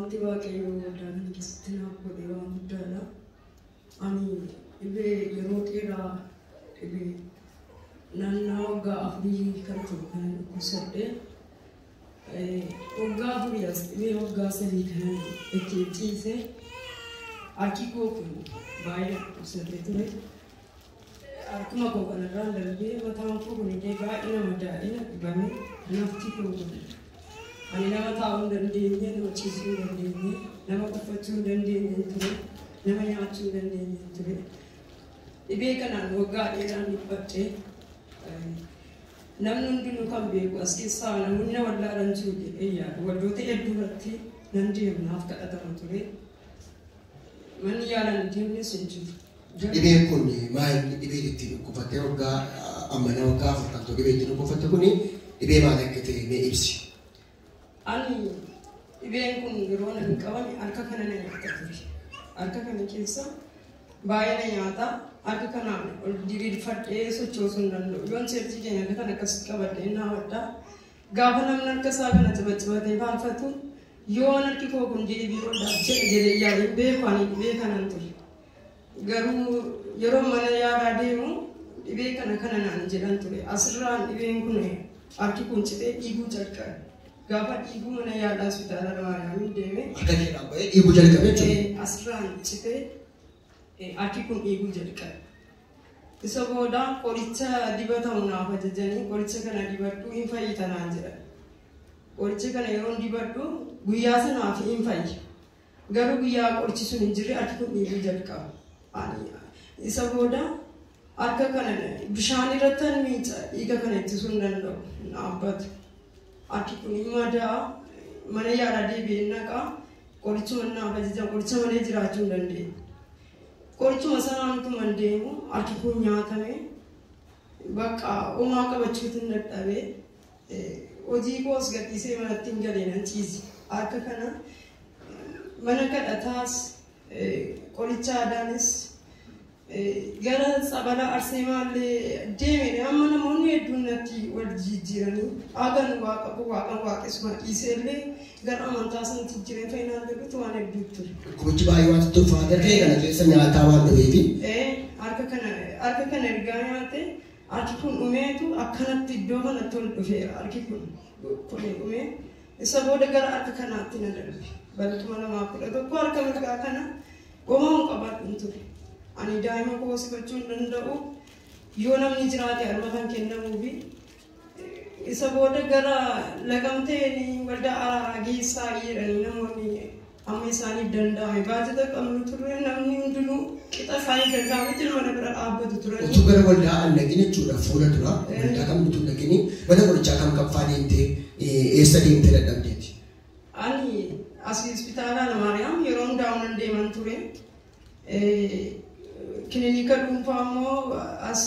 Wanti Waaqayyo waldaa kana keessatti naaf godhe waan guddaadha. Ani dhibee yeroo dheeraa dhibee naannoo waggaa 4 kan turu kanan dhukkubsadhe. Waggaa 4 as dhibee waggaa 3 kanan itti ciise. Harki koo kun baay'ee dhukkubsatee ture. Harkuma koo kanarraan darbee mataan koo kun illee baay'ee nama daa'ina dhibame nafti koo kun. Ani nama taa'uu hin dandeenye, nama ciisuu hin dandeenye, nama uffachuu hin dandeenye ture, nama nyaachuu hin dandeenye ture. Dhibee kanaan waggaa dheeraan dhiphadhe. Namni hundinuu kan beeku as keessaa namoonni na wallaalan jiru jedhee yaadu. Waldoota hedduu irratti nan deemu naaf kadhatama ture. Manni yaalaan hin deemnes hin jiru. Dhibeen kun maal dhibeen ittiin dhukkufatte waggaa ammana waggaa 4 kan ta'u dhibeen ittiin dhukkufatte kun dhibee maal akka ta'e mee ibsi. Ani dhibeen kun yeroo nan qabame harka kana na nyaata ture. Harka kana keessa baay'ee na nyaata. Harka kanaan ol diriirfadhee sochoosuu hin danda'u. Yoon seertii keenya harka kana akkasitti qabadhee naawwadha. Gaafa namni harka isaa kana cibacibatee faarfatu yoon harki koo kun deebii ol jedhe jedhee yaa'ee beeku ani dhibee kanan ture. Garuu yeroo mana yaalaa deemu dhibee kana kana naan jedhan ture. Asirraan dhibeen kun harki kun citee dhiiguu jalqabe. Gaafa dhiiguu mana yaalaa hospitaala Maariyaamiin deeme. Harka keedhaan ba'ee dhiiguu jalqabe jechuudha. Asirraan citee harki kun dhiiguu jalqabe. Isa booda qoricha dibatamu naaf ajajanii qoricha kana dibadhu hin fayyita naan jedhan. Qoricha kana yeroo dibadhu guyyaa sanaaf hin fayya. Garuu guyyaa qorichi sun hin jirre harki kun dhiiguu jalqaba. Isa booda harka kana bishaan irratti miica dhiiga kana ittisuu hin danda'u dhaabbatu. Harki kun madaa mana yaalaa deebi'ee naqaa qorichuma naaf ajajan qoricha malee jiraachuu hin dandeenye. Qorichuma sanaan utuma hin deemu harki kun nyaatame bakka homaa qabachuutu hin dadhabee hojii koos gadhiisee manatti hin galee nan ciise. Harka kana mana kadhataas qoricha aadaanis gara tsabala Arseemaallee deemee amma namoonni hedduun natti wal jijjiiranii hagan waaqa waaqan waaqessuma dhiiseellee gara amantaa sanatti jireen fayyinaan jedhutu waan hedduu ture. Dhukkubichi baay'ee waan ulfaata ta'e kana keessa nyaataa waan dhufeefi. Harka kana ergaa nyaate harki kun dhumeetu akkanatti iddoo kanatti ol dhufeera harki kun dhumee isa booda gara harka kanaatti na darbe. Bara 2011 harka mirgaa kana homaa hin qabaadhu ture. Ani daa'ima koo sifachuu hin danda'u. Yoo namni jiraate harma kan kennamuufi isa booda gara laqamteen waldaa araaraa geessaa jedhanii namoonni amma isaaniif danda'ame baajata qabnu turre namni hundinuu qixa isaanii danda'ametti mana bira dhaabbatu turan. Utuu gara waldaa an dhaqin jechuudha fuula dura waldaa kam utuu dhaqini mana qorichaa kam kam faa deemtee eessa deemtee dadhabdeeti? Ani asii hospitaala Maariyaam yeroo hundaa'u nan deeman ture. Kilinika dhuunfaa immoo as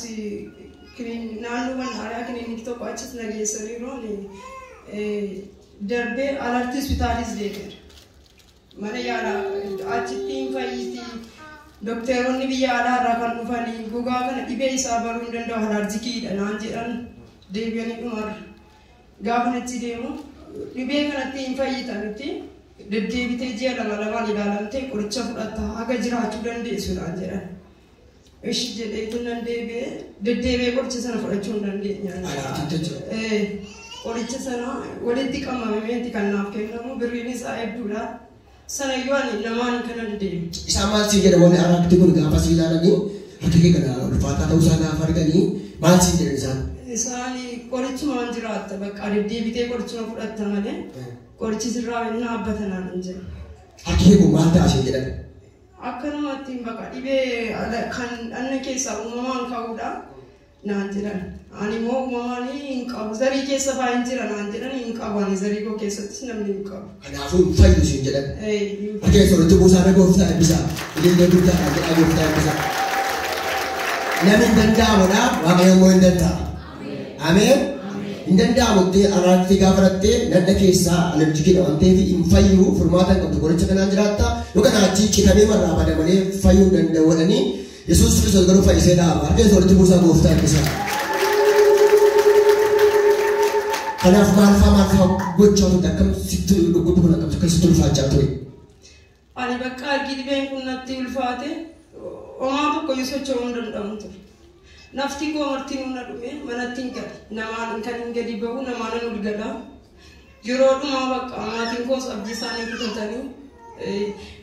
naannoo Mannaariyaa kilinikii tokko achis na geessaniiru. Darbee alartii hospitaalis deemeera. Mana yaalaa achitti hin fayyiti. Dokteeronni biyya alaa irraa kan dhufanii gogaa kana dhibee isaa baruu hin danda'u alarjikiidha naan jedhan deebi'anii dhumarra. Gaafa achi deemu dhibee kanatti hin fayyitanitti deddeebitee ji'a 2 2 ilaalamtee qoricha fudhatta haga jiraachuu dandeessu naan jedhan. Ishi jedheetu nan deebi'ee deddeebi'ee qoricha sana fudhachuu hin dandeenye. Qoricha sana walitti qabamameeti kan naaf kennamu birriin isaa hedduudha. Sanayyuu ani namaan kanan deemu. Isaan maal siin jedhan wanni araarti kun gaafa si ilaalanii harka kee kana ulfaataa ta'uu isaa gaafa arganii maal siin jedhan isaan? Isaan qorichumaan jiraatta bakka deddeebitee qorichuma fudhatta malee qorichi sirraa hin dhaabbata naan hin jedhu. Harki kee kun maal ta'a siin jedhan? Akkanumatti bakka dhibee kan dhanna keessaa uumamaan ka'uudha naan jedhan. Ani immoo uumamaan hin qabu zarii keessa fa'aa hin jira naan jedhan hin qabu ani zarii koo keessattis namni hin qabu. Kanaafuu hin fayyu siin jedhan. Harka keessa walitti buusaa irra gooftaa eebbisaa. Ilillee guddaadha jedhaa gooftaa eebbisaa. Namni hin danda'amudha waaqayyo immoo hin danda'a. Ameen. Hin danda'amutti araartii gaafa rattee nadda keessaa alerjikiidha waan ta'eef hin fayyu furmaata hin qabdu qoricha kanaan jiraatta yookaan achi citamee marraa bada malee fayyuu hin danda'u jedhanii Yesuus Kiristoos garuu fayyisee dhaaba. Harka keessa walitti buusaa gooftaa eebbisaa. Kanaaf maal fa'aa gochaa turte akkam sitti dhukkubni kun akkam sitti ulfaachaa ture? Ani bakka argi dhibeen kun natti ulfaate homaa tokko iyyuu socho'uu hin danda'amu ture. Nafti koo martinuu na dhume manatti hin gale. Namaan kan hin gadi bahu namaan hin ol gala. Yeroo dhumaa bakka maatiin koos abdii isaanii kutatanii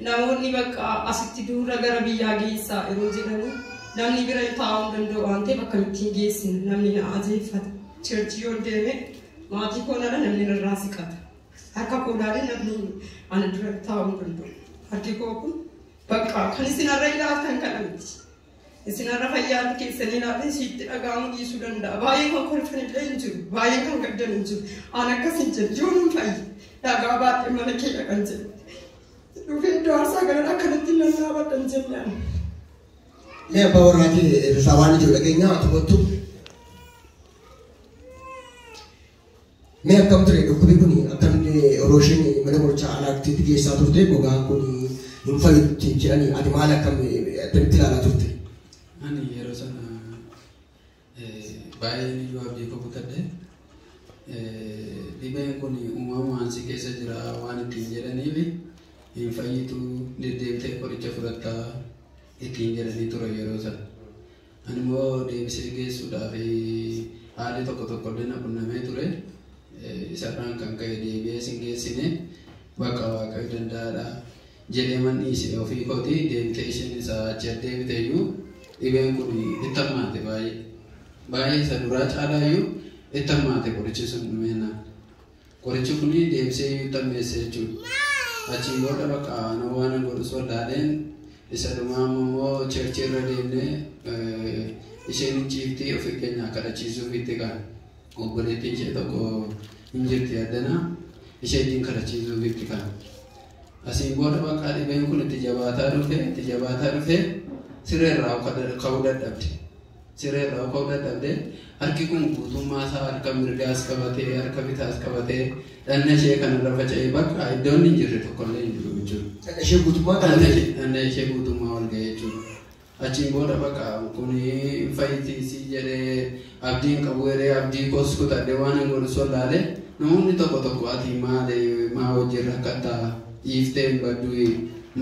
namoonni bakka asitti duura gara biyyaa geessaa yeroo jedhanii namni bira taa'uu hin danda'u waan ta'eef akkamittiin geessina namni na ajeeffata. Cheerchii yoo deeme maatii koo nala namni narraa siqata. Harka koo ilaalee namni ana dura taa'uu hin danda'u. Harki koo kun bakka kan isin har'a ilaaltan kana miti. Isin har'a fayyaa keessanii ilaaltan sitti dhaga'amuu dhiisuu danda'a. Baay'ee kan kolfan illee hin jiru. Baay'ee kan gaddan hin jiru. An akkas hin jedhu yoo nun fayyi dhagaa baadhee mana kee dhaqan jedhu. Dhufee iddoo aarsaa galan akkanatti nan dhaabadhan jennaan. Mee abbaa warraa kee irraa waan jiru dhageenya ati kottu. Mee akkam ture dhukkubni kun akkam yeroo isheen mana qorichaa alaatti geessaa turte gogaan kun hin fayyutti jedhanii ati maal akkam akkamitti ilaalaa turte? Ani yeroo sana baay'een iyyuu abdii koo kutadhe. Dhibeen kun uumamumaan si keessa jira waan ittiin jedhaniif hin fayyitu deddeebitee qoricha fudhattaa ittiin jedhanii ture yeroo sana. Ani immoo deebisee geessuudhaaf haalli tokko tokko illee na qunnamee ture. Isarraan kan ka'e deebi'ee sin geessine bakka Waaqayyo danda'aadha jedhee manni ishee ofii kooti deebitee isheen isaa achi deebite iyyuu dhibeen kun itti hammaate baay'ee. Baay'ee isa duraa caalaa iyyuu itti hammaate qorichi sun dhumeenna. Qorichi kun deebisee iyyuu itti hammeesse jechuudha. Achiin booda bakka ana waan hin godhu sodaadheen isa dhumaa immoo cheerchii irra deemnee isheen hin ciiftii ofii keenya kadhachiisuuf itti kaane. Obboleettiin ishee tokko hin jirti addana ishee ittiin kadhachiisuuf itti kaane. Asiin booda bakka dhibeen kun itti jabaataa dhufe itti jabaataa dhufe siree irraa ka'uu dadhabde. Siree irraa ka'uu dadhabde harki kun guutummaa isaa harka mirgaas qabatee harka bitaas qabatee dhanna ishee kanarra faca'ee bakka iddoon hin jirre tokkollee hin jiru jechuudha. Dhagna ishee guutummaa qabatee. Dhanna ishee guutummaa ol ga'ee jechuudha. Achiin booda bakka kun fayyitiisii jedhee abdiin qabu jedhee abdii koos kutadhee waan hin godhu sollaale namoonni tokko tokko ati maali maa wajjin rakkattaa dhiiftee hin baddu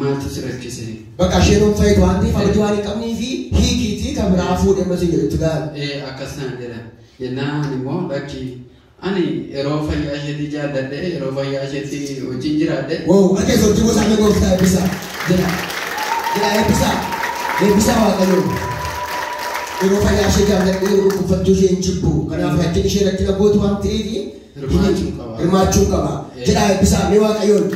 maaltu si rakkise? Bakka isheen hin fayyitu waan ta'eef abdii waan hin qabnee fi hiikiitii kan biraa fuudhee amma isin jedhutti gaara. Akkas naan jedha. Jennaan immoo lakki ani yeroo fayyaa isheetti jaalladhe yeroo fayyaa isheetti wajjin jiraadhe. Wow, harka isa hojii gosa gooftaa eebbisaa jedha. Jedha eebbisaa. Eebbisaa Waaqayyoon. Yeroo fayyaa ishee jaalladhe yeroo dhukkubfachuu ishee hin jibbu. Kanaaf rakkin ishee rakkina gootu waan ta'eef Hirmaachuu qaba. Hirmaachuu qaba. Jedha eebbisaa mee Waaqayyoon.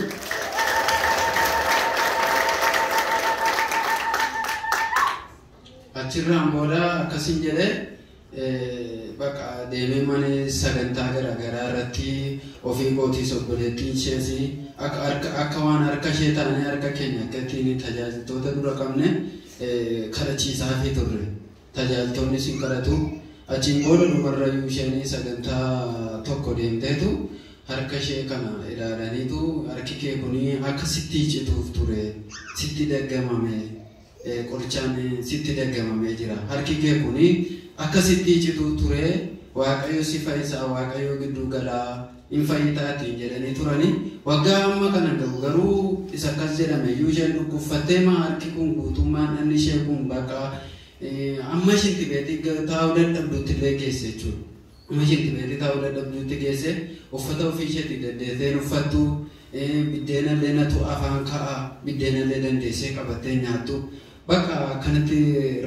Achirraan booda akkasin jedhee bakka deemee mana sagantaa garaagaraa irratti ofii kootiis obboleettiin ishees akka waan harka ishee taanee harka keenya akka ittiin tajaajiltoota dura qabne kadhachiisaafii turre. Tajaajiltoonnis hin kadhatu. Achiin booda dhumarrayyuu isheen sagantaa tokko deemteetu harka ishee kana ilaalaniitu harki kee kun akka sitti cituuf ture sitti daggamame qorichaan sitti daggamamee jira. Harki kee kun akka sitti cituuf ture Waaqayyo si fayyisaa Waaqayyo gidduu galaa hin fayyitaatiin jedhanii turani. Waggaa amma kana gahu garuu isa akkas jedhame iyyuu isheen dhukkubfattee maa harki kun guutummaan dhanni ishee kun bakka amma isheetti beetii taa'uu dadhabduutti illee geesse jechuudha. Amma isheetti beetii taa'uu dadhabduutti geesse uffata ofii isheetti dandeessee uffattu biddeena illee natu afaan ka'a biddeena illee dandeessee qabattee nyaattu bakka akkanatti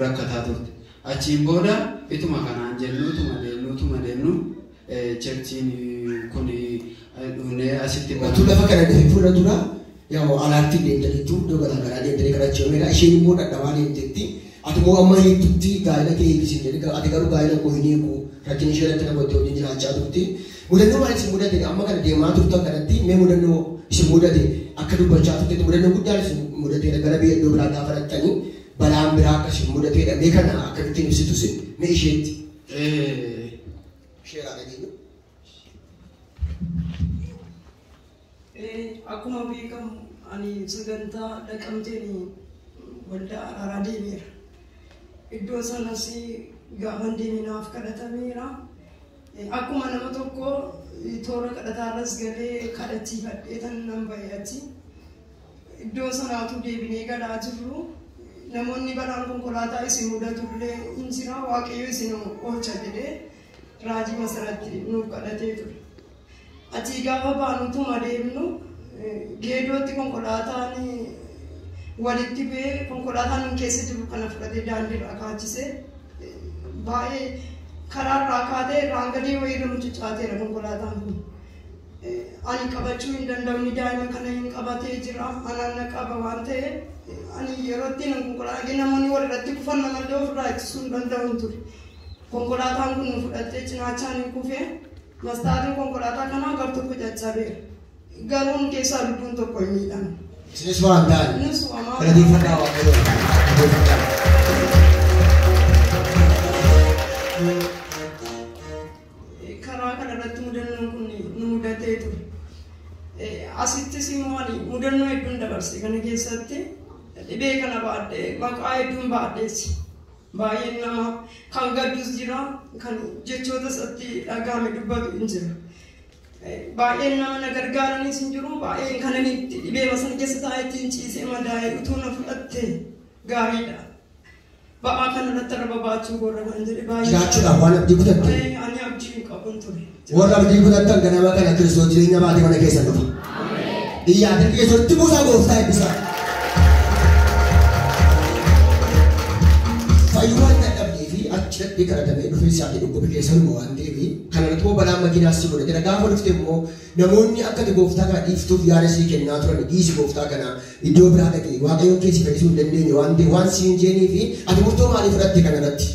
rakkataa turte. Achiin booda ituma kanaan jennu ituma deemnu ituma deemnu cheerchiin kun dhufnee asitti Utuu lafa kana dhufe fuula dura yaa alaatti deemtaniitu iddoo garaagaraa deemtanii kadhachaa isheen immoo dhadhabaa deemteetti. Ati immoo amma hiiktutti gaa'ela kee hiikisiin jedhe ati garuu gaa'ela koo hin hiiku rakkina ishee irratti namoota wajjin jiraachaa turte. Mudannoo maal isin mudate amma kana deemaa turtan kanatti mee mudannoo isin mudate akka dubbachaa turtetti mudannoo guddaan isin mudateedha gara biyya iddoo biraa gaafa dhaqxanii balaan biraa akka isin mudateedha mee kana akkamittiin ibsitu isin mee isheetti. Isheeraa dhageenyu. Akkuma beekamu ani sagantaa dhaqamteen waldaa araaraa deemeera. Iddoo sanas gaafan deeme naaf kadhatameera. Akkuma nama tokko toora kadhataarras galee kadhachiifadhee tan nan bahe achi. Iddoo sanaatu deebinee galaa jirru namoonni balaan konkolaataa isin mudatullee hin jira Waaqayyo isin oolcha jedhee raajii Masaratti nuuf kadhatee ture. Achii gaafa baanutuma deemnu geedootti konkolaataan walitti bu'ee konkolaataan nun keessa jiru kana fudhatee daandiirraa kaachisee baay'ee karaarraa kaatee raangadee wayiirra mucucaateera konkolaataan kun. Ani qabachuu hin danda'u, inni daa'ima kana hin qabatee jira, anaan na qaba waan ta'eef ani yeroo ittiin konkolaataa namoonni walirratti kufan namallee ofirraa ittisuu hin danda'u ture. Konkolaataan kun nu fudhattee cinaachaan hin kufee mastaatiin konkolaataa kanaa gar tokko caccabeera. Garuu nu keessaa lubbuun tokko hin miidhamne. Isinis waan ta'an. Nus wamaa. Galateeffadhaa Waaqayyoon. Galateeffadhaa. Karaa kanarratti mudannoon kun nu mudatee ture. Asittis immoo ani mudannoo hedduun dabarse kana keessatti dhibee kana baadhee maqaa hedduun baadheessi. Baay'een nama kan gaddus jira kan jechoota isatti dhagahame dubbatu hin jira. Baay'een nama na gargaaranis hin jiru baay'een kan inni itti dhibee sana keessa taa'ee ittiin ciisee madaa'ee utuu na fudhatte gaariidha. Ba'aa kanarratti arraba baachuu gorra kan jedhe baay'ee. Jiraachuudhaaf waan abdii kutatte. Ani abdii hin qabun ture. Warra abdii kutattan ganama kana Kiristoos jireenya baatee mana keessan dhufa. Iyyaa Kiristoositti buusaa gooftaa eebbisaa. Fayyuu waan dadhabnee fi achi dhaqee kadhatamee dhufee isaatii dhukkubi keessanuma waan ta'eef kanarratti immoo balaan makiinaas si godhe. Gaafa dhufte immoo namoonni akka ati gooftaa kana dhiiftuuf yaada sii kennaa turan dhiisi gooftaa kana iddoo biraa dhaqee Waaqayyoon keessi fayyisuu hin dandeenye waan ta'eef waan siin jeenii fi ati murtoo maalii fudhatte kanarratti?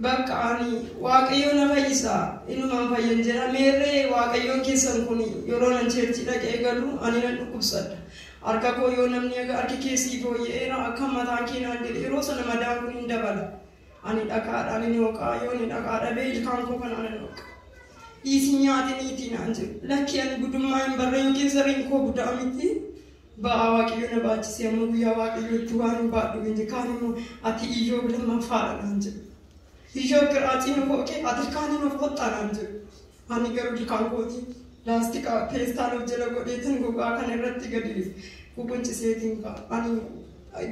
Bakka ani Waaqayyo na fayyisa inumaan fayyan jedha meerree Waaqayyoon keessan kun yeroo nan cheerchii dhaqee galu ani nan dhukkubsadha. Harka koo yoo namni harki keessii fooyya'eera akka mataan kee naan jedhe yeroo sana madaan kun hin dabala. Ani dhakaadhaan hin hooqaa yoo inni dhakaa dhabee ilkaan koo kanaan hin hooqa. Dhiisi nyaati niitii naan jedhu lakki ani gudummaa hin barre yookiin sareen koo guddaa miti. Ba'aa Waaqayyo na baachisee amma guyyaa Waaqayyootti waan hin baadhu hin jedhu kaan immoo ati iyyoo lammaffaadha naan jedhu. Iyyoo kiraatiin hooqee ati ilkaaniin of qoxxaa naan jedhu. Ani garuu ilkaan kooti laastika peestaan of jala godheetiin gogaa kana irratti gadi kukunciseetiin ka'a. Ani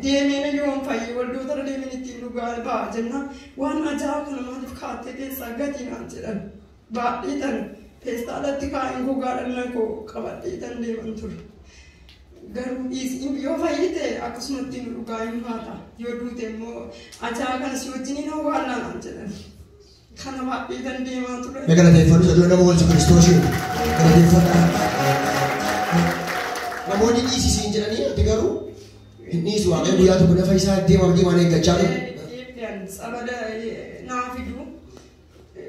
deemeen yoon fayye waldoota irra deemeen ittiin dhugaa ba'a jennaan waan ajaa'aa kana maaliif kaattee keessaa gatii naan jedhan. Baadheetan peestaalatti kaa'een gogaa dhagna koo qabadheetan deeman ture. Garuu dhiisi yoo fayyite akkasumatti nu dhugaa hin baata yoo duute immoo ajaa'aa kana si wajjin hin awwaallaa naan jedhan. Kana baadheetan deemaa ture. Mee galateeffadhu isa dura nama oolchu Kiristoosiin. Galateeffadhaa. Namoonni dhiisi siin jedhanii ati garuu hin dhiisu Waaqayyo guyyaa tokko nafa isaa deema abdii waan eeggachaa ture. Deebi'an sabada naa fidu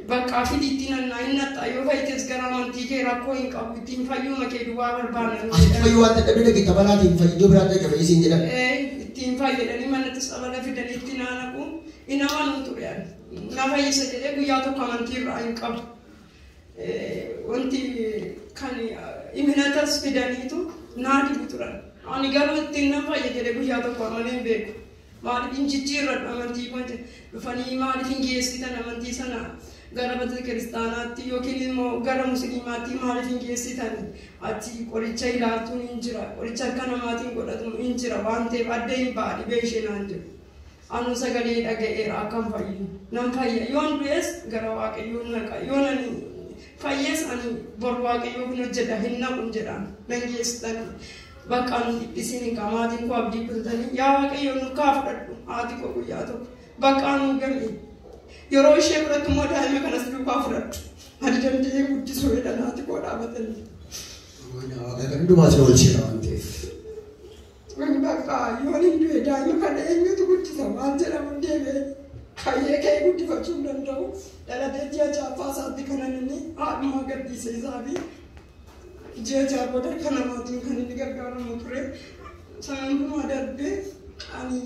bakka fidi ittiin annaa hin naxxa yoo fayyites gara amantii kee rakkoo hin qabu ittiin fayyuma kee duwwaa barbaanna. Asitti fayyuu waan dadhabde dhaqe tabalaatiin fayyuu biraatti dhaqe fayyisiin jedhan. Ittiin fayyadanii manatti sabada fidanii ittiin naanaqu hin amanuu ture ani. Na fayyisa jedhee guyyaa tokko amantii irraa hin qabu. Wanti kan iminatas fidaniitu naa dibu turan. Ani garuu ittiin nan fayya jedhee guyyaa tokko amanee hin beeku. Maaliif hin jijjiirradhu amantii koo jedhe dhufanii maaliif hin geessitan amantii sana gara mana kiristaanaatti yookiin immoo gara musliimaatti maaliif hin geessitan achi qoricha ilaaltuun hin jira qoricha akka namaatiin godhatu hin jira waan ta'eef adda hin ba'a dhibee ishee naan jedhu. Anu sagalee dhaga'eera akkam fayyu nan fayya yoon du'es gara Waaqayyoon naqa yoo nani fayyees ani bor Waaqayyoo kun hojjedha hin naqu jedhaan nan geessitan. Bakka ani dhiphisiin hin qaamaatiin koo abdii kutatanii yaa Waaqayyo nu kaa fudhadhu haati koo guyyaa tokko bakka anu gami yeroo ishee fudhattu immoo daa'ima kanas duukaa fudhadhu ani danda'ee guddisuu jedhan haati koo dhaabatanii. Waaqayyo kan hundumaa isin oolcheera waan ta'eef. Wani bakka yoon hin du'e daa'ima kana eenyutu guddisa waan jedhamu deebi'ee fayyee ka'ee guddifachuu hin danda'u dhalatee ji'a ja'affaa isaatti kanan inni haadhumaa gadhiise isaa fi ji'a ja'a booda kan namaatiin kan inni gargaaramu ture. Sana hundumaa darbee ani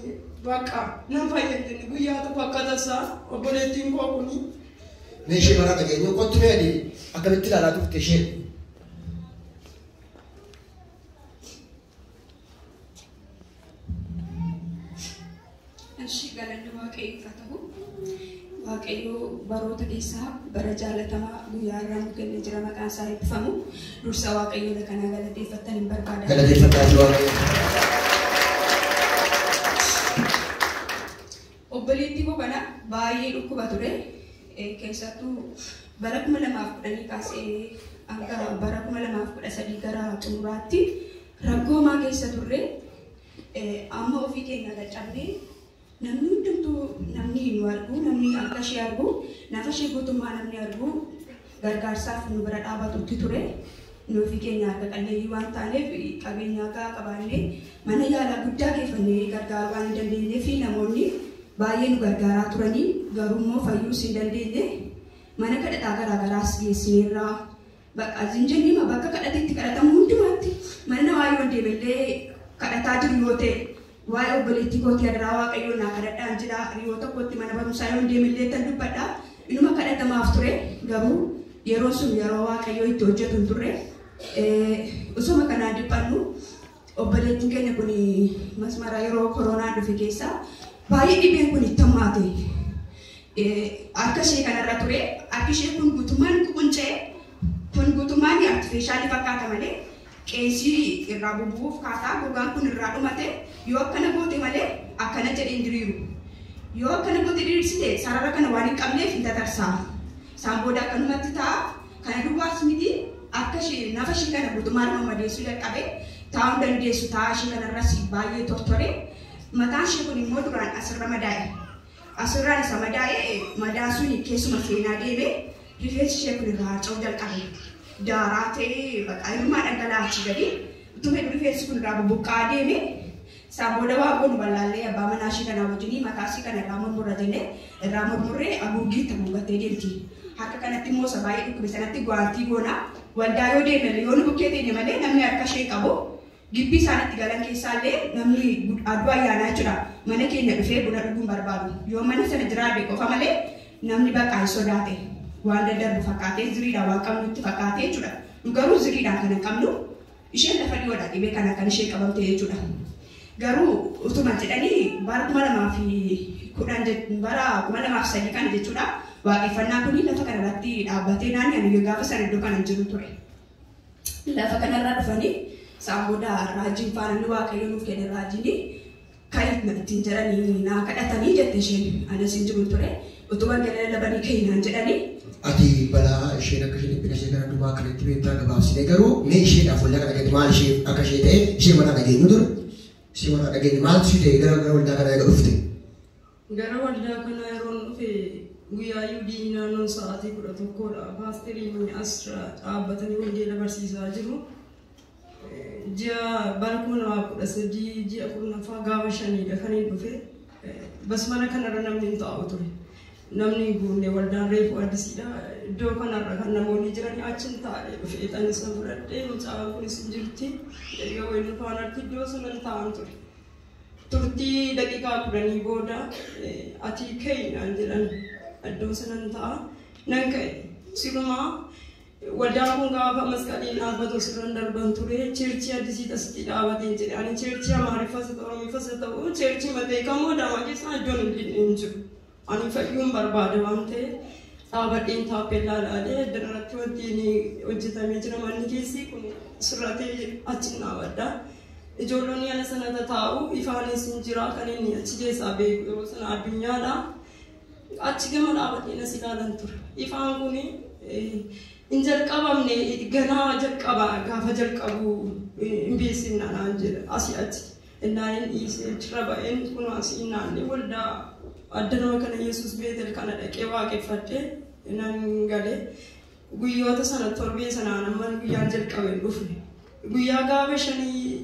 bakka nan fayyadne guyyaa tokko akka tasaa obboleettiin koo kuni. Mee ishee maraa dhageenyu kottu mee adii akkamitti ilaalaa turte ishee? Ishii galanni Waaqayyoof haa ta'u. Waaqayyo baroota keessaa bara jaalatamaa guyyaa irraa nu kennee jira maqaan isaa eebbifamu. Dursa Waaqayyoon kanaa galateeffattan hin barbaada. Galateeffadhaa jiru Waaqayyo. Obboleettii koo kana baay'ee dhukkuba ture. Keessattuu bara 2010 kaasee hanga bara 2013 gara xumuraatti rakkoo hamaa keessa turre. Amma ofii keenya dadhabnee namni hundumtuu namni nu argu, namni akka ishee argu, nafa ishee guutummaa namni argu gargaarsaaf nu bira dhaabatutti ture. Nu ofii keenya harka qalleeyyii waan taaneef qabeenya gahaa qabaannee mana yaalaa guddaa geeffannee gargaaruu waan hin dandeenyee fi namoonni baay'ee nu gargaaraa turanii garuu immoo fayyuus hin dandeenye. Mana kadhataa garaagaraas geessineerraa bakka zinjennima bakka kadhateetti kadhatamu hundumaatti mana namaa yoo deemellee kadhataa jiru yoo ta'e waa'ee obboleettii kootii adaraa waaqayyoon naa kadhadhaan jira. Yeroo tokkotti mana barumsaa yoo deemellee tan dubbadha. Inuma kadhatamaaf ture garuu yeroo sun yeroo waaqayyoo itti hojjetu hin turre. Osuma kanaan dhiphannu obboleettiin keenya kun masmara yeroo koronaan dhufe keessa baay'ee dhibeen kun itti hammaate. Harka ishee kanarra ture. Harki ishee kun guutummaan qunca'e, kun guutummaan artifeeshaalii fakkaata malee qeensii irraa bubbu'uuf kaataa gogaan kun irraa dhumate. Yoo akkana goote malee akkana jedhee hin diriiru. Yoo akkana goote diriirsite sarara kana waan hin qabneef hin tatarsaa. Isaan booda akkanumatti ta'a. Kana duwwaas miti akka ishee nafa ishee kana guutummaan madeessuu jalqabe taa'uu dandeessu ta'a ishee kanarras baay'ee tortore. Mataan ishee kun immoo duraan asirra madaa'e. Asirraan isa madaa'e madaan sun keessuma seenaa deeme rifeensi ishee kun irraa harca'uu jalqabe. Daaraa ta'ee bakka hirmaa dhangala'aa achi gadi utuma rifeensi kun irraa bubuqqa'aa deeme. Isaan booda waa goonu bal'aallee abbaa manaa ishee kanaa wajjinii mataa ishee kana irraa murmurra jennee irraa murmurree haguuggii itti haguuggattee deemti. Harka kanatti immoo isa baay'ee dhukkube sanatti guwaantii goona. Waldaa yoo deeme yoo nu bukkee teenye malee namni harka ishee qabu. Gibbii isaanitti galan keessaallee namni aduu ayyaanaa jechuudha. Mana keenya dhufee buna dhuguun barbaadu. Yoo mana sana jiraate qofa malee namni bakka hin sodaate. Waan daddarbu fakkaatee ziriidhaan waan qabnutti fakkaatee jechuudha. Nu garuu ziriidhaan kan hin qabnu isheen lafa dhiyoodha dhibee kana kan isheen qabamte jechuudha. Garuu utuma jedhanii bara 2010 bara 2003 kana jechuudha. Waaqeffannaa kun lafa kanarratti dhaabbatee naannoo ani gaafa sana iddoo kana jiru ture. Lafa kanarra dhufanii isaan booda raajiin faana waaqayyo nuuf kenne raajiin kan ittiin jedhanii naa kadhatanii jette isheen anas hin jiru ture. Utuma gara labanii keenyaan jedhanii. Ati balaa isheen akka isheen dhiphina ishee kana dumaa kanatti beektaa gabaabsine garuu mee isheedhaaf waldaa kana dhageenyu maal ishee akka ishee ta'e ishee mana dhageenyu ture. Ishee mana dhageenyu maaltu ishee ta'e gara waldaa kana eega dhufte? Gara waldaa kana yeroo dhufe guyyaa yuudii naannoo sa'aatii 11dha. Paasteriin as dhaabbatanii wangeela barsiisaa jiru. Ji'a bara 2013 ji'a 10ffaa gaafa 5dha kan hin dhufe. Basmara kanarra namni hin taa'u ture. Namni hin guunne waldaan reefu addisiidha. Iddoo kanarra kan namoonni jiran achi hin taa'e dhufe. Ani isa fudhadhee mucaan kunis hin jirti. Erga wayii faanaatti iddoo sana hin taa'an ture. Turtii daqiiqaa 10 booda ati ka'ii naan jedhan iddoo sana hin taa'a. Nan ka'e. Sirumaa waldaan kun gaafa masqaliin dhaabbatu sirran darban ture. Cheerchii addisii asitti dhaabateen jedhe. Ani cheerchii Amaariffas haa ta'u Oromiffas haa ta'u cheerchii matee kamoo Adaamaa keessaa iddoon hin jiru. Ani fayyuun barbaada waan ta'eef dhaabadheen taappellaa ilaalee iddoo irratti wanti inni hojjetamee jira manni keessi kun sirratee achi dhaabadha. Ijoollonni ala sana taa'u ifaanis hin jira kan inni achi keessaa beeku yeroo sana addunyaadha. Achi gama dhaabadheen as ilaalan ture. Ifaan kun hin jalqabamne ganaa jalqaba gaafa jalqabu hin beeksifna naan jedha asii achi. Innaan hin dhiisee achirra ba'een kun asii naannee waldaa adda nama kana Yesuus Beetel kana dhaqee waaqeffadhee nan galee guyyoota sana torbee sanaan amma guyyaan jalqabe hin dhufne. Guyyaa gaafa 5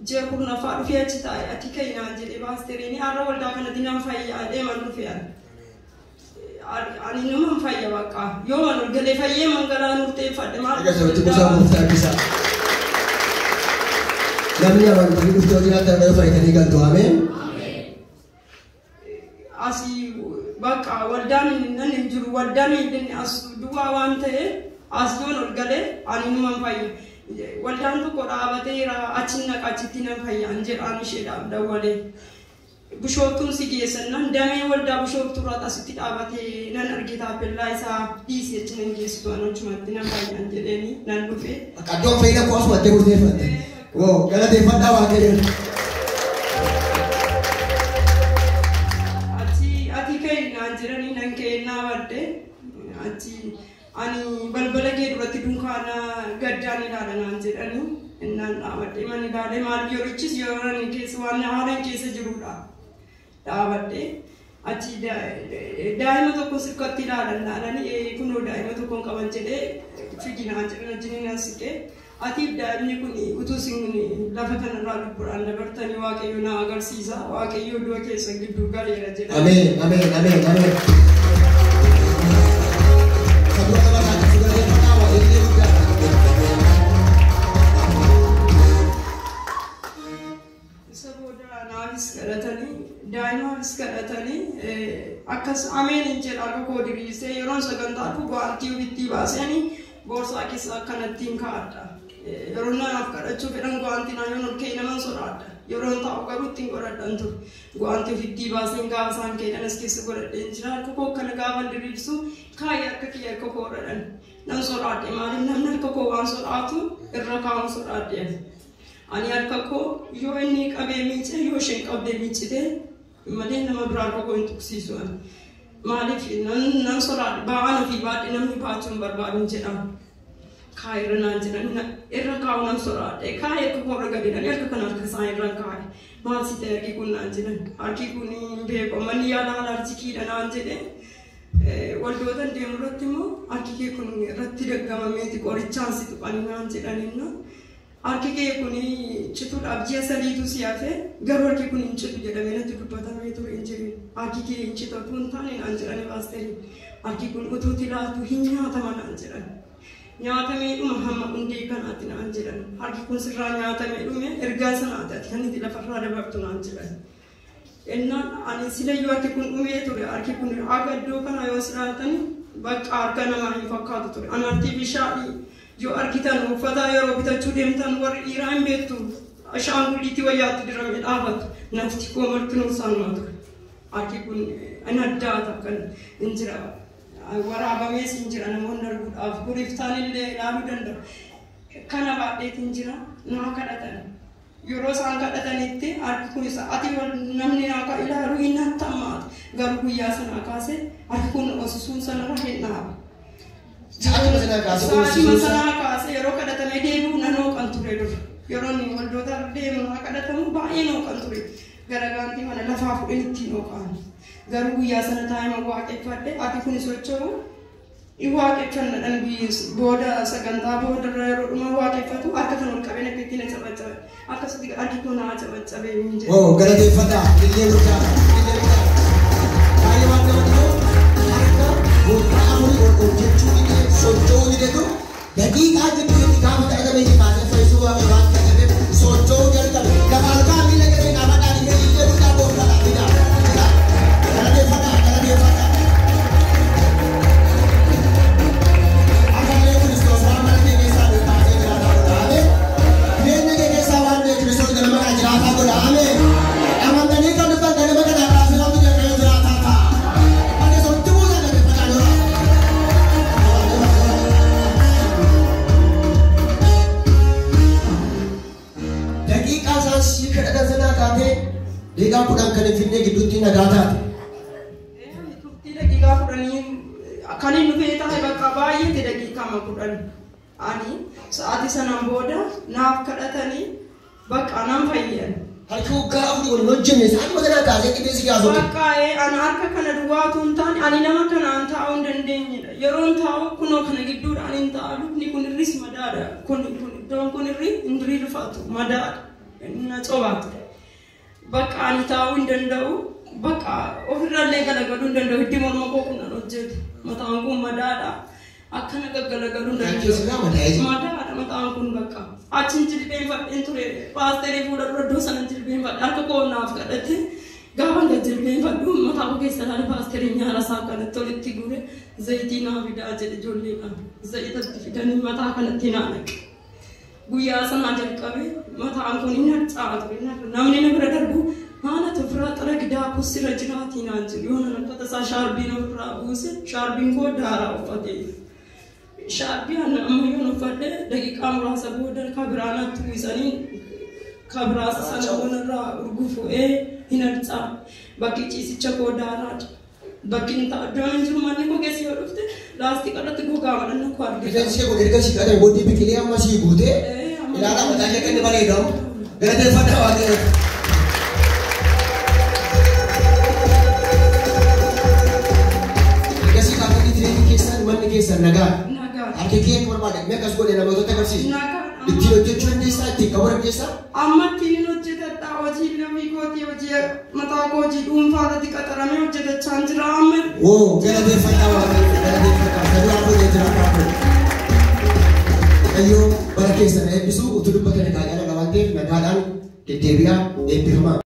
ji'a 10ffaa dhufee achi taa'e ati ka'ii naan jedhee paasteriin har'a waldaa kanatti nan fayyaa deeman dhufe ani. Ani nama fayya bakka yoo man ol galee fayyee mangalaa murteeffadhe maal. Akka sabatti kuusaa gooftaa eebbisaa. Namni amantii dhuftee hojii laata irra fayyadanii galtu ameen. Asii bakka waldaan nan hin jiru waldaan hin as duwwaa waan ta'e as yoon ol galee ani numa fayya. Waldaan tokko dhaabateera achi naqa achitti nan fayya an jedhaan isheedhaaf dawwalee. Bishooftuun si geessan nan damee waldaa bishooftuurraa asitti dhaabatee nan arge taappellaa isaa dhiisee achi nan geessitu an achumatti nan fayyan jedheeni nan dhufe. Akka iddoon fayyina koo asumatti murteeffatte. Woo galateeffadhaa Waaqayyoon. Achi jedhanii nan ka'ee dhaabadhe. Achi ani balbala kee duratti dunkaana gaddaan ilaala naan jedhanii innaan dhaabadhe man ilaale maal yerichis yeroo ani keessa waan haalaan keessa jirudha. Dhaabadhe achi daa'ima tokko sirkatti ilaalan ilaalanii kunoo daa'ima tokkoon qaban jedhee figinaa jedhan wajjin nan siqee atiif daa'imni kun utuu isin lafa kanarraa lubbuudhaan dabartanii Waaqayyo na agarsiisa Waaqayyo du'a keessa gidduu galeera jedhan. Ameen, ameen, ameen, ameen. Sabura nama taate galateeffadhaa waa illee guddaa. Isa booda naafis kadhatanii daa'imaafis kadhatanii akkas ameen hin jedha harka koo diriirsee yeroon sagantaa dhufu guwaantii ofitti baasanii boorsaa keessa akkanattiin kaa'adha. Yeroo naaf kadhachuu fedhan guwaantii naan yoon ol ka'e naman sodaadha. Yeroon taa'u garuu ittiin godhadhan ture. Guwaantii ofitti baaseen gaafa isaan ka'edhan as keessa godhadheen jira. Harka koo akkana gaafa diriirsu kaayee harka kiyya harka koo godhadhan. Nan sodaadhe maaliif namni harka koo waan sodaatu irra kaa'uun sodaadhe. Ani harka koo yoo inni qabee miice yoo isheen qabdee miicite malee nama biraa harka koo hin tuqsiisu ani. Maaliif nan sodaadhe ba'aan ofii baadhe namni baachuu hin barbaadu jedhama. Kaayee irra naan jedhan irra kaa'u nan sodaadhe kaayee harka koo irra gadi harka kana harka isaan irra kaa'e maal si ta'e harki kun naan jedhan harki kun hin beeku manni yaala haala harkiidha naan jedhe. Waldoota deemu irratti immoo harki kee kun irratti daggamameeti qorichaan si tuqanii naan jedhaninna. Harki kee kun cituudhaaf ji'a sadiitu si hafe garuu harki kun hin citu jedhamee natti dubbatamee ture hin jiru. Harki kee hin citu utuu hin taane naan jedhani paasterii. Harki kun utuu tilaatu hin nyaatama naan jedhan. Nyaatamee dhuma hamma hundee kanaatti naan jedhan. Harki kun sirraa nyaatamee dhume ergaa sanaati ati kan itti lafarraa dabartu naan jedhan. Innaan ani silayyuu harki kun dhumee ture harki kun akka iddoo kanaa yoo silaatan bakka harka namaa hin fakkaatu ture. Ani artiifishaalii yoo argitan uffata yeroo bitachuu deemtan warri dhiiraa hin beektu ashaangulliitti wayyaatti diramee dhaabatu nafti koo martinuu isaanuma ture. Harki kun in addaata kan hin jira. Waraabamees hin jira namoonni arguudhaaf guriftaan illee ilaaluu danda'u. Kana baadheetiin jira naa kadhatan. Yeroo isaan kadhatanitti harki kun isa ati namni naa ilaalu hin nattammaatu garuu guyyaa sanaa kaasee harki kun osisuun sanarra hin dhaaba. Sa'aatii sanaa kaasee Sa'aatii sanaa kaasee yeroo kadhatamee deebi'u nan hooqan ture dur. Yeroo inni waldoota deemu naa kadhatamu baay'ee hooqan ture. Gara gaantii mana lafaa fudhan ittiin hooqan. Garuu guyyaa sana taa'ee waaqeffadhe ati kun socho'u waaqeffannadhaan booda sagantaa boodarra yeroo dhuma waaqeffatu harka kan ol qabeen akka ittiin cabaccabe akkasitti harki kun naa cabaccabee hin jedhu. Oo galateeffadhaa illee guddaa illee guddaa. Baay'ee waan namatti tolu harka waggaa afurii ol hojjechuu didee socho'uu dideetu daqiiqaa gidduutti gaafa kadhatamee kaasee fayyisuu waaqayyo waan kadhateef socho'uu jalqabe. Lafa harkaa miila garee dhaabadhaan illee illee guddaa gooftaadhaan fidaa. Galateeffadhaa galateeffadhaa. Akka malee Kiristoos waan mana kee keessaa kaasee jiraataa godha. Ameen. Jireenya kee keessaa waan ta'e Kiristoos ganama kana jiraataa godha. Ameen. Amantanii kan dhufan ganama kana raafii jedhamee jiraataa ta'a. Akka sotti buusaa galateeffadhaa dura. Daqiiqaa isaan si kadhatan sanaa kaatee daqiiqaa 10 kan hin finne gidduutti nagaa taate. Turtii daqiiqaa 10 kan inni dhufee taa'e bakka baay'eetti daqiiqaa 10. Ani sa'aatii sanaan booda naaf kadhatanii bakka nan fayyan. Harki waggaa afurii waliin hojjenne sa'aatii sanaa kaasee dhibee si gaafatu. Bakka ani harka kana duwwaatu hin taane ani nama kanaan taa'uu hin dandeenyedha. Yeroon taa'u kunoo kana gidduudhaan hin taa'u lukni kun irris madaadha. Kun iddoon kun irri hin diriirfatu madaadha. Na cobaatu. Bakka ani taa'uu hin danda'u. Bakka ofirraallee galagaluu hin danda'u. Hiddi morma koo kun nan hojjetu. Mataan kun madaadha. Akkana gaggalagaluu hin danda'u. Keessumaa madaa'ee jira. Madaadha mataan kun bakka. Achiin jilbeenfadheen ture. Paasterii fuula dura iddoo sana jilbeenfadhe. Harka koo naaf kadhate. Gaafa nga jilbeenfadhu mataa koo keessa ilaale paasterii nyaara isaa kanatti olitti guure zayitii naa fidaa jedhe ijoolleedhaan. Zayitatti fidanii mataa kanatti naa naqe. Guyyaa sanaa jalqabe mataan kun hin harca'aa ture. Namni na bira darbu maal ati ofirraa xara gidaa kussirra jiraatii naan jedhu. Yoo nan uffata isaa shaarbiin ofirraa buuse shaarbiin koo daaraa uffatee. Shaarbii ana amma yoon uffadhe daqiiqaa muraasa booda kabiraanatti uwwisanii kabiraasa sana onarraa urgufu'ee hin harca'a. Bakki ciisicha koo daaraadha. Bakki inni taa'u iddoon hin jiru manni koo keessa yoo dhufte laastika irratti gogaa madhanna koo argita. Rifeensi kee kun erga sii qadame booddee biqilee amma sii guutee ilaalaa mataa ishee akka inni bareedamu galateeffadhaa Waaqayyo. Ergasii kaafanii jireenyi keessan manni keessan nagaa. Nagaa. Harki kee akka barbaade mee akkas godhe namootatti agarsiisi. Nagaa. Ittiin hojjechuu dandeessaa ittiin qabuu dandeessaa. Amma ittiin hojjetadha hojii lammii kootii hojii mataa koo hojii dhuunfaa irratti qaxaramee hojjetachaa jira amma. Woo galateeffadhaa Waaqayyo galateeffadhaa saduu afur jira afur. Waaqayyo bara keessan eebbisu utuu dubbatanii taa'aa waan ta'eef nagaadhaan deddeebi'aa eebbifamaa.